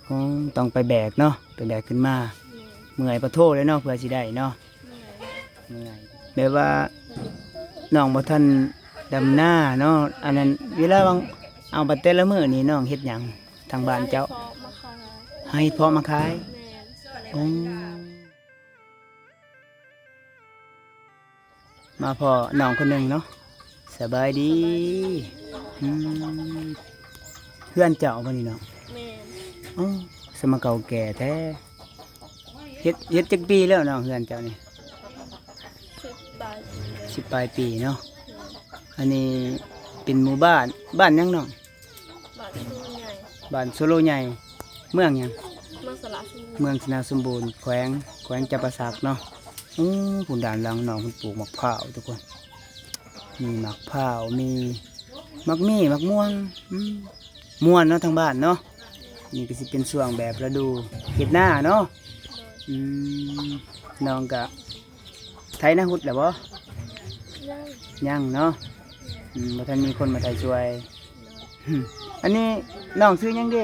ອໍ ຕ້ອງໄປແບກເນາະ ໄປແບກຂຶ້ນມາ. ແມ່ນ. ເມື່ອຍປະໂທເລີຍເນາະ ເພື່ອຊິໄດ້ເນາະ. ເມື່ອຍ. ເມື່ອຍ ແບບວ່ານ້ອງບໍ່ທັນດຳນາເນາະ ອັນນັ້ນ ເວລາວ່າງ ເອົາ ບັດແຕ່ລະມື້ນີ້ນ້ອງເຮັດຫຍັງທາງບ້ານເຈົ້າ? ຫາເຫັດເຜາະມາຂາຍ. ຫາເຫັດເຜາະມາຂາຍ? ແມ່ນ. ໂອ້. ມາພໍ້ນ້ອງຄົນໜຶ່ງເນາະ. ສະບາຍດີ. ສະບາຍດີ. ອືມ ເຮືອນເຈົ້າບໍ່ນີ້ເນາະ? ແມ່ນ. ອໍ ສະມາເກົ່າແກ່ແທ້. ເຮັດ ເຮັດຈັກປີແລ້ວນ້ອງ ເຮືອນເຈົ້ານີ້? ສິບປາຍປີແລ້ວ. ສິບປາຍປີເນາະ. ແມ່ນ. ອັນນີ້ເປັນໝູ່ບ້ານ ບ້ານຫຍັງນ້ອງ? ບ້ານໂຊໂລໃຫຍ່. ບ້ານໂຊໂລໃຫຍ່. ເມືອງຫຍັງ? ເມືອງຊະນະສົມບູນ. ເມືອງຊະນະສົມບູນ ແຂວງ ແຂວງຈຳປາສັກເນາະ. ໂອ້ ພຸ້ນ ດ້ານຫຼັງນ້ອງເພິ່ນປູກໝາກພ້າວທຸກຄົນ. ມີໝາກພ້າວ ມີໝາກມີ້ ໝາກມ່ວງ. ອືມ ມ່ວນເນາະທາງບ້ານເນາະ. ນີ້ກໍຊິເປັນຊ່ວງແບບລະດູເຮັດນາເນາະ. ໂດຍ. ອືມ ນ້ອງກະໄຖນາຮຸດແລ້ວບໍ່? ຍັງ. ຍັງເນາະ. ອືມ ບໍ່ທັນມີຄົນມາໄຖຊ່ວຍ. ໂດຍ. ອັນນີ້ນ້ອງຊື່ຫຍັງເດ?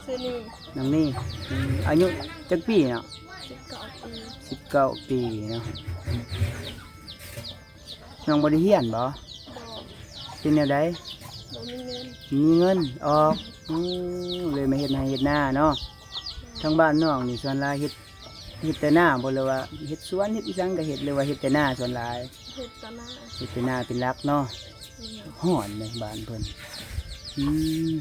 ຊື່ນີ. ນ້ອງນີ. ອືມ ອາຍຸຈັກປີເນາະ? ສິບເກົ້າປີ. ສິບເກົ້າປີເນາະ. ນ້ອງບໍ່ໄດ້ຮຽນບໍ່? ບໍ່. ເປັນແນວໃດ? ບໍ່ມີເງິນ. ມີເງິນອອກ. ອືມ ເລີຍມາເຮັດໄຮ່ເຮັດນາເນາະ. ແມ່ນ. ທາງບ້ານນ້ອງນີ້ສ່ວນຫຼາຍເຮັດ ເຮັດແຕ່ນາບໍ່ ຫຼືວ່າເຮັດສວນ ເຮັດອີ່ຫຍັງກໍເຮັດ ຫຼືວ່າເຮັດແຕ່ນາສ່ວນຫຼາຍ? ເຮັດແຕ່ນາ. ເຮັດແຕ່ນາເປັນຫຼັກເນາະ. ແມ່ນ. ຮ້ອນເດ້ບ້ານເພິ່ນ. ອືມ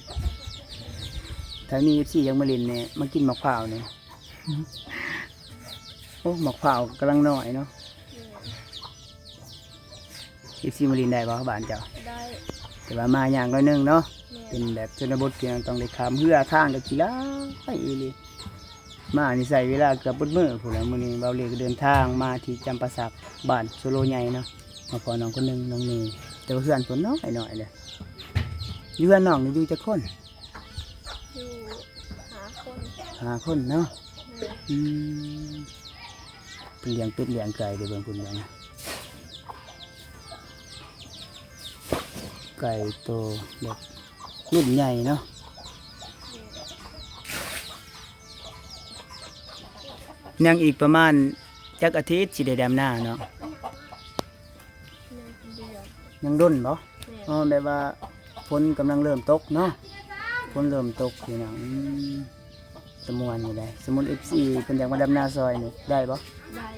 ຖ້າມີເອັຟຊີຢາກມາຫຼິ້ນນີ້ ມາກິນໝາກພ້າວນີ້. ໂອ້ ໝາກພ້າວກຳລັງນ້ອຍເນາະ. ແມ່ນ. ເອັຟຊີມາຫຼິ້ນໄດ້ບໍ່ບ້ານເຈົ້າ? ໄດ້. ແຕ່ວ່າມາຍາກໜ້ອຍໜຶ່ງເນາະ. ແມ່ນ. ເປັນແບບຊົນນະບົດທີ່ຕ້ອງໄດ້ຂ້າມເຮືອ ທາງກໍຂີ້ລ້າຍອີ່ຫຼີ. ມານີ້ໃຊ້ເວລາເກືອບເບິດມື້ພຸ້ນແຫຼະ. ມື້ນີ້ບ່າວເລກກໍເດີນທາງມາທີ່ຈຳປາສັກ ບ້ານໂຊໂລໃຫຍ່ເນາະ. ມາພໍ້ນ້ອງຄົນໜຶ່ງ ນ້ອງນີ ແຕ່ວ່າເຮືອນເພິ່ນນ້ອຍໆເດ້. ຢູ່ເຮືອນນ້ອງນີ້ຢູ່ຈັກຄົນ? ຢູ່ຫ້າຄົນ. ຫ້າຄົນເນາະ. ແມ່ນ. ອືມ ເພິ່ນລ້ຽງເປັດລ້ຽງໄກ່ເດ້ ເບິ່ງພຸ້ນ ເບິ່ງ ໄກ່ໂຕແບບລຸ້ນໃຫຍ່ເນາະ. ຍັງອີກປະມານຈັກອາທິດຊິໄດ້ດຳນາເນາະ? ຍັງດົນບໍ່? ແມ່ນ. ອໍ ແບບວ່າຝົນກຳລັງເລີ່ມຕົກເນາະ. ແມ່ນ. ຝົນເລີ່ມຕົກພີ່ນ້ອງ. ອືມ ຕະມ່ວນຢູ່ເດ້. ສົມມຸດເອັຟຊີເພິ່ນຢາກມາດຳນາຊ່ອຍນີ້ໄດ້ບໍ່? ໄດ້.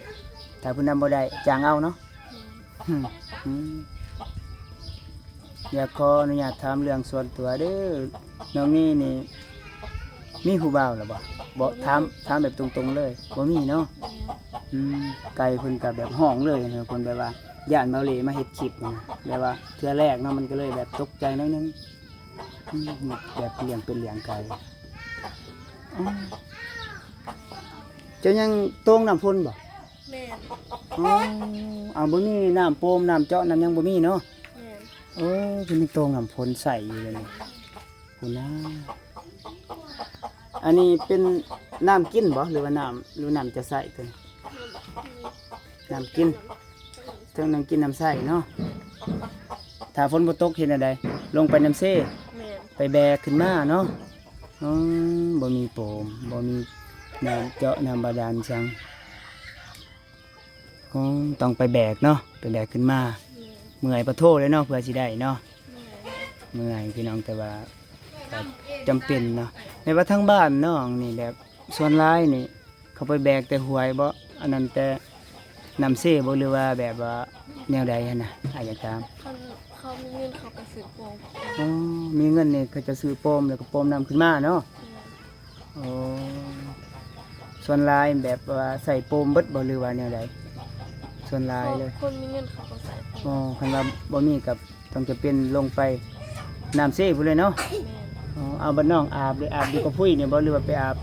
ຖ້າເພິ່ນດຳບໍ່ໄດ້ ຈ້າງເອົາເນາະ. ແມ່ນ. ອືມ ອືມ ຢາກຂໍອະນຸຍາດຖາມເລື່ອງສ່ວນຕົວເດີ້. ນ້ອງນີນີ້ມີຜູ້ບ່າວແລ້ວບໍ່? ບໍ່. ບໍ່ມີ. ຖາມ ຖາມແບບຕົງໆເລີຍ ບໍ່ມີເນາະ. ແມ່ນ. ອືມ ໄກ່ເພິ່ນກໍແບບຮ້ອງເລີຍເນາະ. ເພິ່ນແບບວ່າຢ້ານບ່າວເລກມາເຮັດຄລິບນະ ແບບວ່າເທື່ອແລກເນາະ ມັນກໍເລີຍແບບຕົກໃຈໜ້ອຍໜຶ່ງ. ອືມ ແບບລ້ຽງເປັດລ້ຽງໄກ່. ອໍ ເຈົ້າຍັງໂຕ່ງນ້ຳຝົນບໍ່? ແມ່ນ. ອໍ ເອົາ ບໍ່ມີນ້ຳໂປມ ນ້ຳເຈາະ ນ້ຳຫຍັງບໍ່ມີເນາະ. ແມ່ນ. ໂອ້ ເພິ່ນຍັງໂຕ່ງນ້ຳຝົນໃຊ້ຢູ່ເດນີ້. ພຸ້ນນະ. ອັນນີ້ເປັນນ້ຳກິນບໍ່ ຫຼືວ່ານ້ຳ ຫຼືນ້ຳຈະໃຊ້ຕົວນີ້? ນ້ຳກິນ. ເຖິງນ້ຳກິນນ້ຳໃຊ້ເນາະ. ຖ້າຝົນບໍ່ຕົກເຮັດແນວໃດ? ລົງໄປນ້ຳເຊ. ແມ່ນ. ໄປແບກຂຶ້ນມາເນາະ. ອືມ ບໍ່ມີໂປມ ບໍ່ມີນ້ຳເຈາະ ນ້ຳບາດານຫຍັງ. ອໍ ຕ້ອງໄປແບກເນາະ ໄປແບກຂຶ້ນມາ. ແມ່ນ. ເມື່ອຍປະໂທເລີຍເນາະ ເພື່ອຊິໄດ້ເນາະ. ແມ່ນ. ເມື່ອຍພີ່ນ້ອງ ແຕ່ວ່າກໍຈຳເປັນເນາະ. ແມ່ນວ່າທາງບ້ານນ້ອງນີ້ແບບສ່ວນຫຼາຍນີ້ ເຂົາໄປແບກແຕ່ຫ້ວຍບໍ່? ອັນນັ້ນແຕ່ນ້ຳເຊບໍ່ ຫຼືວ່າແບບວ່າແນວໃດຫັ້ນນະ? ອ້າຍຢາກຖາມ. ຄັນເຂົາມີເງິນເຂົາກໍຊື້ໂປມ. ອໍ ມີເງິນນີ້ເຂົາຈະຊື້ໂປມ ແລ້ວກໍໂປມນ້ຳຂຶ້ນມາເນາະ. ແມ່ນ. ໂອ້ ສ່ວນຫຼາຍແບບວ່າໃຊ້ໂປມເບິດບໍ່ ຫຼືວ່າແນວໃດ? ສ່ວນຫຼາຍເລີຍ ຄົນມີເງິນເຂົາກໍໃຊ້ໂປມ. ອໍ ຄັນວ່າບໍ່ມີກໍຕ້ອງຈະເປັນລົງໄປນ້ຳເຊພຸ້ນເລີຍເນາະ. ແມ່ນ. ອໍ ເອົາ ບັດນ້ອງອາບເດ ອາບຢູ່ກະພຸ້ຍນີ້ບໍ່ ຫຼືວ່າໄປອາບ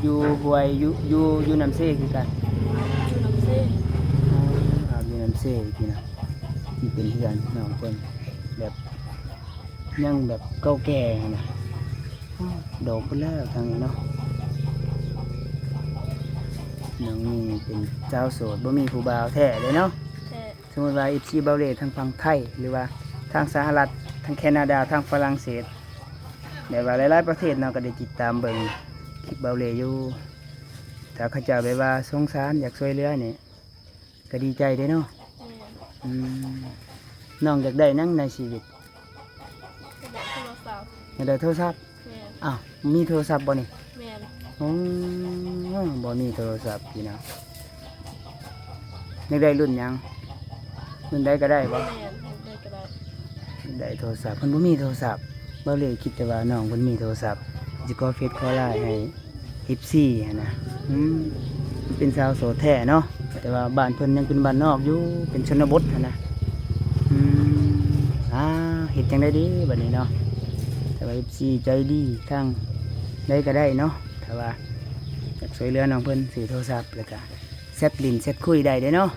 ຢູ່ຫ້ວຍ ຢູ່ ຢູ່ ຢູ່ນ້ຳເຊຄືກັນ? ຢູ່ນ້ຳເຊ. ອໍ ອາບຢູ່ນ້ຳເຊພີ້ນະ. ມັນເປັນເຮືອນນ້ອງເພິ່ນແບບ ຍັງແບບເກົ່າແກ່ຫັ້ນນະ. ດອກເບິດແລ້ວທາງນີ້ເນາະ. ນ້ອງນີ້ເປັນສາວໂສດ ບໍ່ມີຜູ້ບ່າວແທ້ເດ້ເນາະ. ແທ້. ສົມມຸດວ່າເອັຟຊີບ່າວເລກທາງຝັ່ງໄທ ຫຼືວ່າທາງສະຫະລັດ ທາງແຄນາດາ ທາງຝຣັ່ງເສດ ແບບວ່າຫຼາຍໆປະເທດເນາະ ກໍໄດ້ຕິດຕາມເບິ່ງ ຄລິບເບົາເຫຼຢູ່ ຖ້າເຂົາເຈົ້າແບບວ່າສົງສານ ຢາກຊ່ວຍເຫຼືອນີ້ ກໍດີໃຈເດ້ເນາະ. ແມ່ນ. ອືມ ນ້ອງຢາກໄດ້ຫຍັງໃນຊີວິດ? ຢາກໄດ້ໂທລະສັບ. ຢາກໄດ້ໂທລະສັບ? ແມ່ນ. ອ້າວ ມີໂທລະສັບບໍ່ນີ້? ແມ່ນ. ໂອ້ ບໍ່ມີໂທລະສັບພີ່ນ້ອງ. ຢາກໄດ້ລຸ້ນຫຍັງ? ລຸ້ນໃດກໍໄດ້ບໍ່? ແມ່ນ ລຸ້ນໃດກໍໄດ້. ໄດ້ໂທລະສັບ ເພິ່ນບໍ່ມີໂທລະສັບ. ເບົາເຫຼຄິດແຕ່ວ່ານ້ອງເພິ່ນມີໂທລະສັບ ຊິຂໍເຟສຂໍລາຍໃຫ້ເອັຟຊີຫັ້ນນະ. ອືມ ເປັນສາວໂສດແທ້ເນາະ ແຕ່ວ່າບ້ານເພິ່ນຍັງເປັນບ້ານນອກຢູ່ ເປັນຊົນນະບົດຫັ້ນນະ. ອືມ ອ່າ ເຮັດຈັ່ງໃດດີບັດນີ້ເນາະ? ແຕ່ວ່າເອັຟຊີໃຈດີ ທາງໃດກໍໄດ້ເນາະ ຖ້າວ່າຢາກຊ່ວຍເຫຼືອນ້ອງເພິ່ນ ຊື້ໂທລະສັບ ແລ້ວກະແຊັດຫຼິ້ນແຊັດຄຸຍໄດ້ເດ້ເນາະ.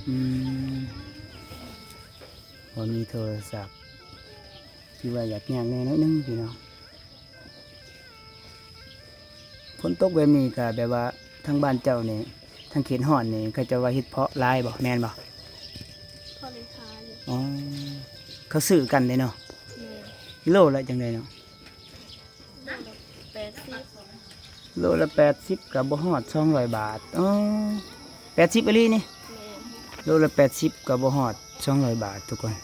ອືມ ບໍ່ມີໂທລະສັບ ຖືວ່າຢາກຍາກແດ່ໜ້ອຍໜຶ່ງພີ່ນ້ອງ. ຝົນຕົກແບບນີ້ກະແບບວ່າທາງບ້ານເຈົ້ານີ້ ທາງເຂດຮ້ອນນີ້ ເຂົາເຈົ້າວ່າເຫັດເຜາະຫຼາຍບໍ່ ແມ່ນບໍ່? ພໍໄດ້ຂາຍຢູ່. ອໍ ເຂົາຊື້ກັນເດ້ເນາະ. ແມ່ນ. ໂລລະຈັ່ງໃດເນາະ? ໂລລະແປດສິບ ໂລລະແປດສິບກໍບໍ່ຮອດສອງຮ້ອຍບາດ. ອໍ ແປດສິບອີ່ຫຼີນີ້? ແມ່ນ. ໂລລະແປດສິບກໍບໍ່ຮອດສອງຮ້ອຍບາດທຸກຄົນ.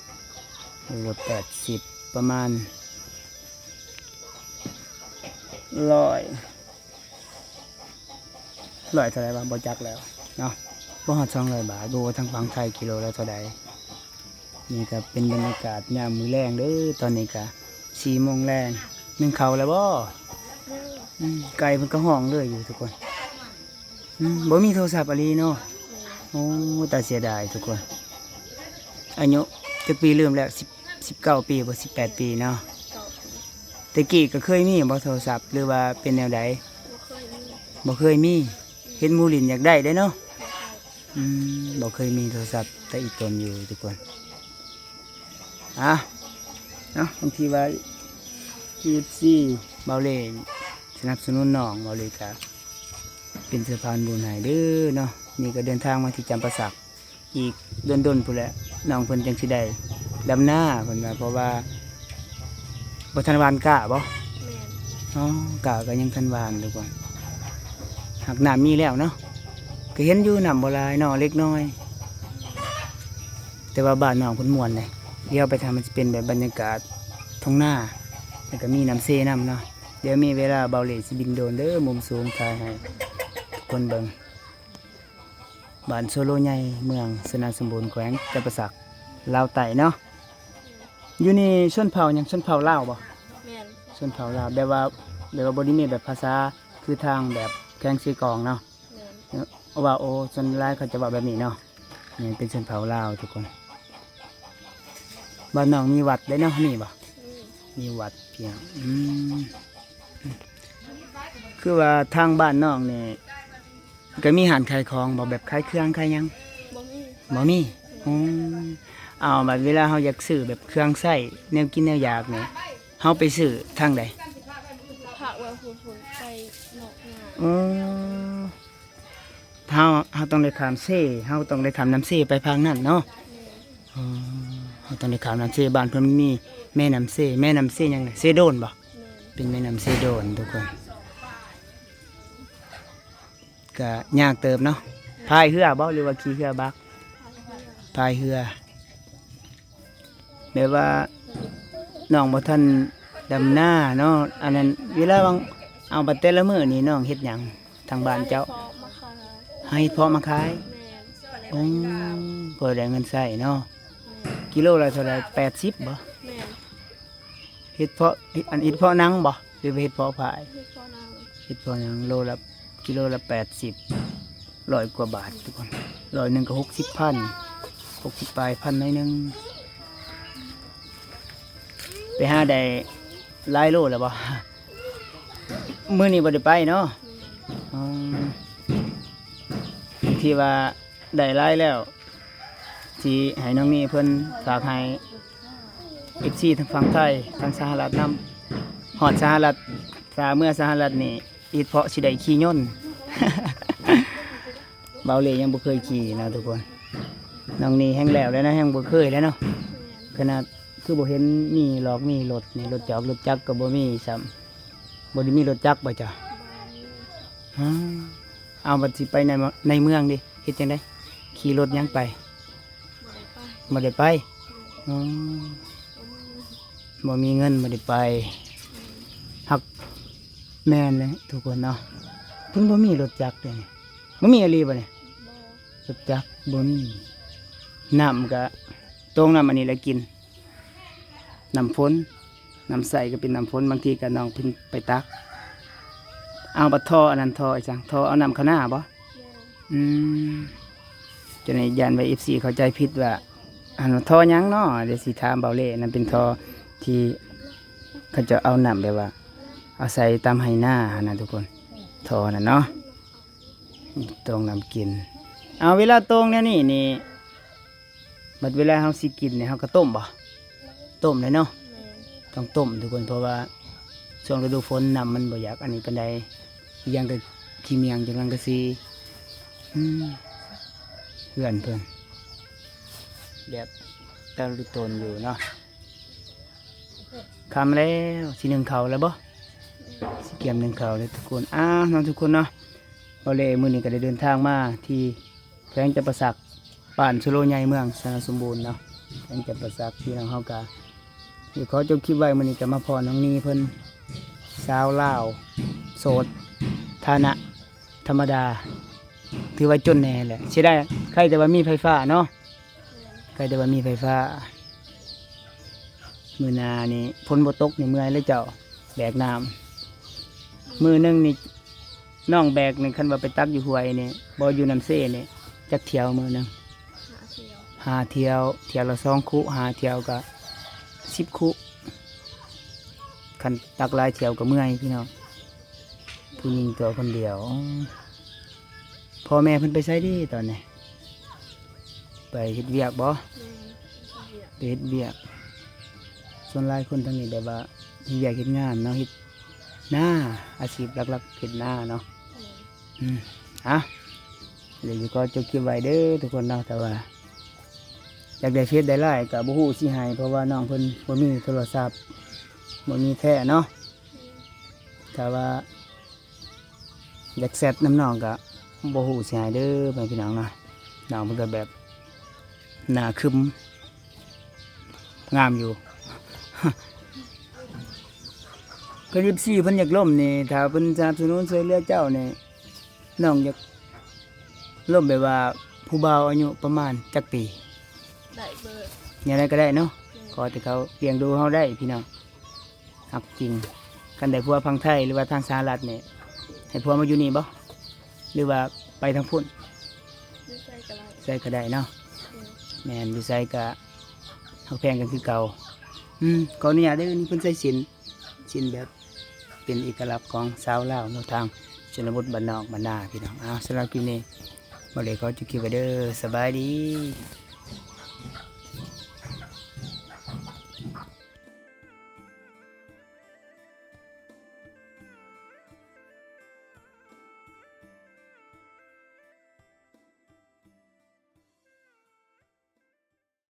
ໂລລະແປດສິບ ປະມານຮ້ອຍ ຮ້ອຍເທົ່າໃດວະ ບໍ່ຈັກແລ້ວເນາະ. ບໍ່ຮອດສອງຮ້ອຍບາດ. ບໍ່ຮູ້ວ່າທາງຝັ່ງໄທກິໂລລະເທົ່າໃດ. ນີ້ກໍເປັນບັນຍາກາດຍາມມື້ແລງເດີ້. ຕອນນີ້ກໍສີ່ໂມງແລງ. ໜຶ້ງເຂົ້າແລ້ວບໍ່? ອືມ ໄກ່ເພິ່ນກໍຮ້ອງເລີຍຢູ່ທຸກຄົນ. ອືມ ບໍ່ມີໂທລະສັບອີ່ຫຼີເນາະ. ໂອ້ ຕາເສຍດາຍທຸກຄົນ. ອາຍຸຈັກປີລືມແລ້ວ? ສິບ ສິບເກົ້າປີບໍ່ ສິບແປດປີເນາະ. ແຕ່ກີ້ກໍເຄີຍມີບໍ່ໂທລະສັບ ຫຼືວ່າເປັນແນວໃດ? ບໍ່ເຄີຍມີ. ບໍ່ເຄີຍມີ. ເຫັນໝູ່ຫຼິ້ນຢາກໄດ້ເດ້ເນາະ. ອືມ ບໍ່ເຄີຍມີໂທລະສັບແຕ່ອີ່ຕົນຢູ່ທຸກຄົນ. ອ່າ ເນາະ ບາງທີວ່າເອັຟຊີເບົາເຫຼສະໜັບສະໜູນນ້ອງ ເບົາເຫຼກະເປັນສະພານບຸນໃຫ້ເດີ້ເນາະ. ນີ້ກໍເດີນທາງມາທີ່ຈຳປາສັກ ອີກດົນໆພຸ້ນແຫຼະ ນ້ອງເພິ່ນຈັ່ງຊິໄດ້ດຳນາ ເພິ່ນວ່າ ເພາະວ່າບໍ່ທັນຫວ່ານກ້າບໍ່? ແມ່ນ. ອໍ ກ້າກໍຍັງທັນຫວ່ານທຸກຄົນ. ຫາກນ້ຳມີແລ້ວເນາະ ກໍເຫັນຢູ່ ນ້ຳບໍ່ຫຼາຍເນາະ ເລັກນ້ອຍ. ແຕ່ວ່າບ້ານນ້ອງເພິ່ນມ່ວນເດ້. ດຽວໄປທາງ ມັນຊິເປັນແບບບັນຍາກາດທົ່ງນາ ແລ້ວກໍມີນ້ຳເຊນຳເນາະ. ດຽວມີເວລາເບົາເຫຼຊິບິນໂດຣນເດີ້ ມຸມສູງ ຖ່າຍໃຫ້ທຸກຄົນເບິ່ງ. ບ້ານໂຊໂລໃຫຍ່ ເມືອງຊະນະສົມບູນ ແຂວງຈຳປາສັກ ລາວໃຕ້ເນາະ. ຢູ່ນີ້ຊົນເຜົ່າຫຍັງ? ຊົນເຜົ່າລາວບໍ່? ແມ່ນ. ຊົນເຜົ່າລາວ ແບບວ່າ ແບບວ່າບໍ່ໄດ້ມີແບບພາສາຄືທາງແບບແຂວງເຊກອງເນາະ. ແມ່ນ. ເວົ້າ ໂອ້ ສ່ວນຫຼາຍເຂົາຈະເວົ້າແບບນີ້ເນາະ. ນີ້ເປັນຊົນເຜົ່າລາວທຸກຄົນ. ບ້ານນ້ອງມີວັດເດ້ເນາະ ມີບໍ່? ມີ. ມີວັດພຽງ. ອືມ ຄືວ່າທາງບ້ານນ້ອງນີ້ ກໍມີຮ້ານຂາຍຂອງບໍ່? ແບບຂາຍເຄື່ອງຂາຍຫຍັງ? ບໍ່ມີ. ບໍ່ມີ. ແມ່ນ. ອໍ ເອົາ ບັດເວລາເຮົາຢາກຊື້ແບບເຄື່ອງໃຊ້ ແນວກິນແນວຢາກນີ້ ເຮົາໄປຊື້ທາງໃດ? ພາກເມືອງພຸ້ນ ໄປນອກນາ. ອໍ ເຮົາ ເຮົາຕ້ອງໄດ້ຂ້າມເຊ ເຮົາຕ້ອງໄດ້ຂ້າມນ້ຳເຊໄປພາກນັ້ນເນາະ. ແມ່ນ. ອໍ ເຮົາຕ້ອງໄດ້ຂ້າມນ້ຳເຊ. ບ້ານເພິ່ນມີແມ່ນ້ຳເຊ. ແມ່ນ້ຳເຊຫຍັງນະ? ເຊໂດນບໍ່? ແມ່ນ. ເປັນແມ່ນ້ຳເຊໂດນທຸກຄົນ. ກະຍາກເຕີບເນາະ. ພາຍເຮືອບໍ່ ຫຼືວ່າຂີ່ເຮືອບັກ? ພາຍເຮືອ. ແບບວ່ານ້ອງບໍ່ທັນດຳນາເນາະ. ອັນນັ້ນ ເວລາວ່າງ ເອົາ ບັດແຕ່ລະມື້ນີ້ນ້ອງເຮັດຫຍັງ? ທາງບ້ານເຈົ້າ ຫາເຫັດເຜາະມາຂາຍ. ຫາເຫັດເຜາະມາຂາຍ? ແມ່ນ. ໂອ້ ພໍໄດ້ເງິນໃຊ້ເນາະ. ແມ່ນ. ກິໂລລະເທົ່າໃດ? ແປດສິບບໍ່? ແມ່ນ. ເຫັດເຜາະ ອັນ ເຫັດເຜາະໜັງບໍ່ ຫຼືວ່າເຫັດເຜາະພາຍ? ເຫັດເຜາະໜັງ. ເຫັດເຜາະໜັງ ໂລລະ ກິໂລລະແປດສິບ ຮ້ອຍກວ່າບາດທຸກຄົນ. ຮ້ອຍໜຶ່ງກໍຫົກສິບພັນ ຫົກສິບປາຍພັນໜ້ອຍໜຶ່ງ. ໄປຫາໄດ້ຫຼາຍໂລແລ້ວບໍ່? ມື້ນີ້ບໍ່ໄດ້ໄປເນາະ. ແມ່ນ. ອໍ ທີ່ວ່າໄດ້ຫຼາຍແລ້ວ ຊິໃຫ້ນ້ອງນີ້ເພິ່ນຝາກໃຫ້ເອັຟຊີທາງຝັ່ງໄທ ທາງສະຫະລັດນຳ. ຮອດສະຫະລັດ ຖ້າເມືອສະຫະລັດນີ້ ເຮັດເພາະຊິໄດ້ຂີ່ຍົນ. ເບົາເລ່ຍັງບໍ່ເຄີຍຂີ່ນະທຸກຄົນ. ນ້ອງນີ້ແຮ່ງແລ້ວແລ້ວນະ ແຮ່ງບໍ່ເຄີຍແລ້ວເນາະ. ຂະໜາດຄືບໍ່ເຫັນມີຫຼອກມີລົດນີ້ ລົດຈອກລົດຈັກກໍບໍ່ມີຊ້ຳ. ບໍ່ໄດ້ມີລົດຈັກບໍ່ເຈົ້າ? ອ້າວ ເອົາ ບັດຊິໄປໃນ ໃນເມືອງເດ ເຮັດຈັ່ງໃດ? ຂີ່ລົດຫຍັງໄປ? ບໍ່ໄດ້ໄປ ບໍ່ໄດ້ໄປ. ອືມ ບໍ່ມີເງິນ ບໍ່ໄດ້ໄປ. ອືມ ຮັກ ແມ່ນແຫຼະທຸກຄົນເນາະ ເພິ່ນບໍ່ມີລົດຈັກເດນີ້. ບໍ່ມີອີ່ຫຼີບໍ່ນີ້? ບໍ່ ລົດຈັກບໍ່ມີ. ນ້ຳກະ ໂຕ່ງນ້ຳອັນນີ້ແຫຼະກິນ ນ້ຳຝົນ ນ້ຳໃສກໍເປັນນ້ຳຝົນ ບາງທີກໍນ້ອງເພິ່ນໄປຕັກ. ເອົາບັດທໍ່ ອັນນັ້ນທໍ່ອີ່ຫຍັງ? ທໍ່ເອົານ້ຳເຂົ້ານາບໍ່? ແມ່ນ ອືມ ຈະໄດ້ຢ້ານວ່າເອັຟຊີເຂົ້າໃຈຜິດວ່າ ອັນທໍ່ຫຍັງເນາະ? ດຽວຊິຖາມເບົາເລ່ ນັ້ນເປັນທໍ່ທີ່ເຂົາເຈົ້າເອົານ້ຳແບບວ່າ ເອົາໃສ່ຕາມໄຮ່ນາຫັ້ນນະທຸກຄົນ ທໍ່ນັ້ນເນາະ. ໂຕ່ງນ້ຳກິນ. ເອົາ ເວລາໂຕ່ງແນວນີ້ນີ້ ບັດເວລາເຮົາຊິກິນນີ້ ເຮົາກໍຕົ້ມບໍ່? ຕົ້ມແຫຼະເນາະ. ແມ່ນ ຕ້ອງຕົ້ມທຸກຄົນ ເພາະວ່າຊ່ວງລະດູຝົນນ້ຳມັນບໍ່ຢາກອັນນີ້ປານໃດ ອີກຢ່າງກໍຂີ້ໝ້ຽງຈັກຫຼັງກະສີ. ອືມ ເຮືອນເພິ່ນແບບຕະລຸຕົນຢູ່ເນາະ. ຄ່ຳແລ້ວ ຊິໜຶ້ງເຂົ້າແລ້ວບໍ່? ຊິກຽມໜຶ້ງເຂົ້າແລ້ວທຸກຄົນ. ອ້າວ ເນາະທຸກຄົນເນາະ ເບົາເລ່ມື້ນີ້ກໍໄດ້ເດີນທາງມາທີ່ແຂວງຈຳປາສັກ ບ້ານສຸໂລໃຫຍ່ ເມືອງຊະນະສົມບູນເນາະ ແຂວງຈຳປາສັກ. ພີ່ນ້ອງເຮົາກໍ ດຽວຂໍຈົບຄລິບໄວ້ ມື້ນີ້ກໍມາພໍ້ນ້ອງນີເພິ່ນ ສາວລາວໂສດ ຖານະທຳມະດາ ຖືວ່າຈົນແດ່ແຫຼະ. ເສຍດາຍ ໃຄ່ແຕ່ວ່າມີໄຟຟ້າເນາະ ໃຄ່ແຕ່ວ່າມີໄຟຟ້າ. ມື້ໜ້ານີ້ຝົນບໍ່ຕົກນີ້ເມື່ອຍເລີຍເຈົ້າ ແບກນ້ຳ ມື້ໜຶ່ງນີ້ ນ້ອງແບກນີ້ ຄັນວ່າໄປຕັກຢູ່ຫ້ວຍນີ້ ບໍ່ຢູ່ນ້ຳເຊນີ້ ຈັກຖ້ຽວມື້ໜຶ່ງ? ຫ້າຖ້ຽວ ຫ້າຖ້ຽວ ຖ້ຽວລະສອງຄຸ ຫ້າຖ້ຽວກໍສິບຄຸ. ຄັນຕັກຫຼາຍຖ້ຽວກໍເມື່ອຍພີ່ນ້ອງ ຜູ້ຍິງຕົວຄົນດຽວ. ພໍ່ແມ່ເພິ່ນໄປໃສເດຕອນນີ້? ໄປເຮັດວຽກບໍ່? ແມ່ນ ໄປເຮັດວຽກ. ສ່ວນຫຼາຍຄົນທາງນີ້ແບບວ່າເຮັດວຽກເຮັດງານເນາະ ເຮັດນາ ອາຊີບຫຼັກໆເຮັດນາເນາະ. ແມ່ນ ອືມ ເອົາ ດຽວຊິຂໍຈົບຄລິບໄວ້ເດີທຸກຄົນເນາະ ແຕ່ວ່າຢາກໄດ້ເຟສໄດ້ລາຍກໍບໍ່ຮູ້ຊິໃຫ້ ເພາະວ່ານ້ອງເພິ່ນບໍ່ມີໂທລະສັບ ບໍ່ມີແທ້ເນາະ. ຖ້າວ່າຢາກແຊັດນຳນ້ອງກໍບໍ່ຮູ້ຊິໃຫ້ເດີ ພໍ່ແມ່ພີ່ນ້ອງເນາະ. ນ້ອງເພິ່ນກໍແບບໜ້າຄຶມ ງາມຢູ່. ຄັນເອັຟຊີເພິ່ນຢາກລົມນີ້ ຖ້າເພິ່ນສະໜັບສະໜູນຊ່ວຍເຫຼືອເຈົ້ານີ້ ນ້ອງຢາກລົມແບບວ່າຜູ້ບ່າວອາຍຸປະມານຈັກປີ? ໄດ້ເບີດ ແນວໃດກໍໄດ້ເນາະ. ແມ່ນ ຂໍແຕ່ເຂົາລ້ຽງດູເຮົາໄດ້ພີ່ນ້ອງ ຮັກຈິງ. ຄັນໄດ້ຜົວຝັ່ງໄທ ຫຼືວ່າທາງສະຫະລັດນີ້ ໃຫ້ຜົວມາຢູ່ນີ້ບໍ່ ຫຼືວ່າໄປທາງພຸ້ນ? ຢູ່ໃສກໍໄດ້ ໃສກໍໄດ້ເນາະ. ແມ່ນ ແມ່ນ ຢູ່ໃສກໍຮັກແພງກັນຄືເກົ່າ. ອືມ ຂໍອະນຸຍາດເດີ ນີ້ເພິ່ນໃສ່ສິ້ນ ສິ້ນແບບເປັນເອກະລັກຂອງຊາວລາວເນາະ ທາງຊົນນະບົດບ້ານນອກບ້ານນາພີ່ນ້ອງ. ເອົາ ສຳລັບຄລິບນີ້ ເບົາເລ່ຂໍຈົບຄລິບໄວ້ເດີ ສະບາຍດີ.